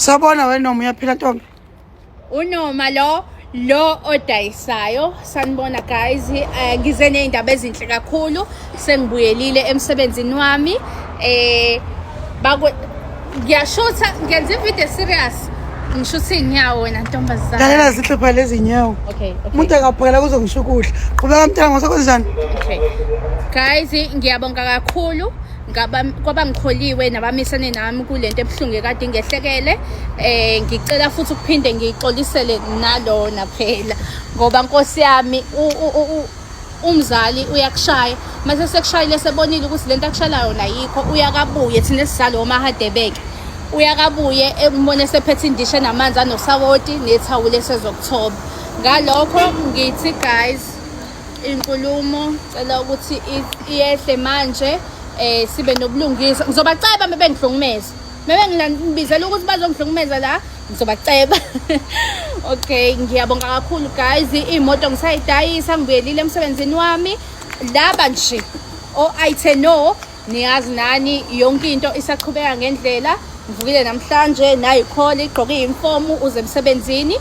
Sabona wena noma uyaphila ntombi. Unoma lo lo odayisayo. Sanibona guys, ngize nezindaba ezinhle kakhulu. Sengibuyelile emsebenzini wami. Eh bakwe ngiyashutha ngenza ivideo serious. Ngishutha inyawo wena ntombazana. Lalela zinhle phela lezi nyawo. Okay. Umuntu akaphela kuzongisho ukudla. Qhubeka mntana ngosekwenzani? Okay. Guys, ngiyabonga kakhulu kwabangikholiwe nabamisane nami kulento ebuhlungu ekade ingehlekele. Ngicela futhi ukuphinde ngiyixolisele nalona phela ngoba Nkosi yami umzali uyakushaya mase sekushayile sebonile ukuthi lento akushayela yona ayikho, uyakabuye thina esizalo omahadebeke uyakabuye embone sephethe indishi enamanzi anosawoti nethawula esezokuthoba. Ngalokho ngithi guys, inkulumo cela ukuthi iyehle manje, sibe nobulungiswa. Ngizobaceba uma bengihlukumeza, uma bengibizela ukuthi bazongihlukumeza la ngizobaceba. Okay, ngiyabonga kakhulu guys. Imoto ngisayidayisa, ngibuyelile emsebenzini wami. Laba nje o-Iteno niyazi nani, yonke into isaqhubeka ngendlela. Ngivukile namhlanje nayikhole igqoke iyunifomu uze emsebenzini.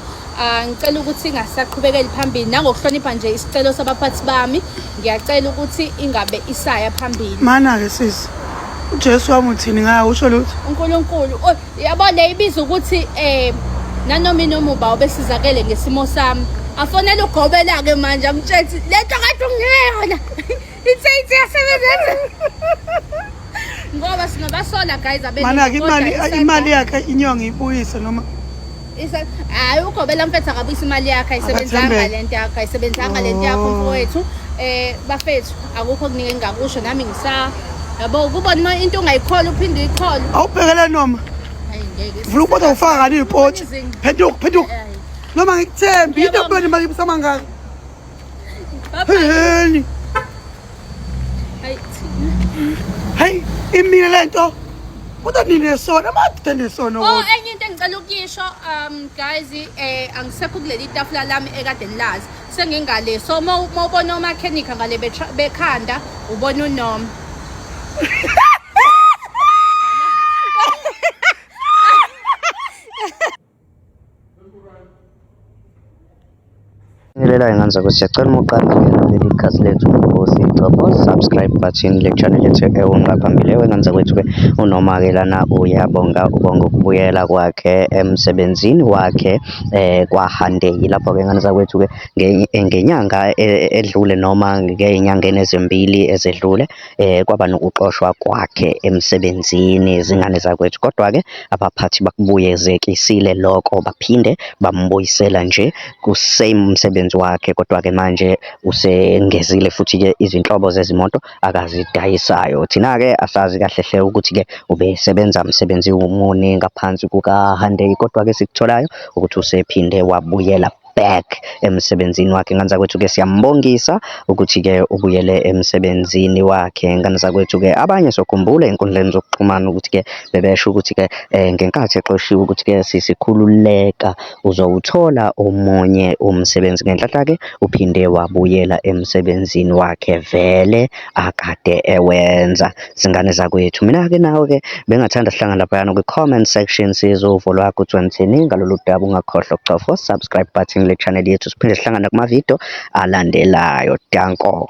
Ngicela ukuthi ingasaqhubekeli phambili nangokuhlonipha nje isicelo sabaphathi bami, ngiyacela ukuthi ingabe isaya phambili. Mana-ke sisi, uJesu wami uthini ngayo? Usho lutho? uNkulunkulu yabo le ibiza ukuthi nanoma inomuba obesizakele ngesimo sami, afonele ugobela-ke manje amtshela ukuthi le nto kade ungeyona ithe ithi yasebenza ngoba singabasola guys abelungu, Mana-ke kodwa imali yakhe inyongo ibuyise noma Hhayi, ugobela mfethu akabuyisa imali yakhe, ayisebenzanga Akathembeki. lento yakho, ayisebenzanga lento yakho Oh. mfowethu. Bafethu akukho okuningi engingakusho nami ngisa yabo kubona uma into ungayikholwa uphinde uyikholwe. Awubhekele noma Hayi ngeke. vula ubodwa ufaka kani ipotshi. Phenduka phenduka. Hayi. Noma ngikuthembi into Ngiyabonga. kubona imali ibusamangaka. Bye bye. Heni. Hayi thina. Hayi imile lento. Kodwa ninesono, amadoda nesono Oh, kodwa. enye into engicela ukuyisho guys, angisekho kuleli tafula lami ekade nilazi. Sengingale. So uma ubona omakhenikha ngale bekhanda, ubona uNoma. Ngilela nganza ukuthi siyacela uma uqala ukungena kuleli khasi lethu usicofa subscribe button le channel yethu ewunqa phambili. Ewe nganza kwethu-ke uNoma-ke lana uyabonga, ubonga ukubuyela kwakhe emsebenzini wakhe kwaHyundai. Lapho-ke ngane zakwethu-ke ngenyanga edlule noma ngey'nyangeni ezimbili ezedlule kwaba nokuxoshwa kwakhe emsebenzini zingane zakwethu. Kodwa-ke abaphathi bakubuyezekisile lokho, baphinde bambuyisela nje ku-same umsebenzi wakhe. Kodwa-ke manje usengezile futhi-ke izinhlobo zezimoto akazidayisayo. Thina-ke asazi kahle hle ukuthi-ke ubesebenza msebenzi wumuni ngaphansi kukaHyundai, kodwa-ke sikutholayo ukuthi usephinde wabuyela back emsebenzini wakhe. Ngane zakwethu-ke siyambongisa ukuthi-ke ubuyele emsebenzini wakhe. Ngane zakwethu-ke abanye sokhumbula ey'nkundleni zokuxhumana ukuthi-ke bebesho ukuthi-ke ngenkathi exoshiwe ukuthi-ke sisikhululeka uzowuthola omunye umsebenzi. Ngenhlanhla-ke uphinde wabuyela emsebenzini wakhe vele akade ewenza. Zingane zakwethu, mina-ke nawe-ke bengathanda sihlangane laphayana kwi-comment section sizwe uvo lwakho ukuthi wena uthini ngalolu daba. Ungakhohlwa ukucofa subscribe button le channel yethu, siphinde sihlangane kuma-video alandelayo. Danko.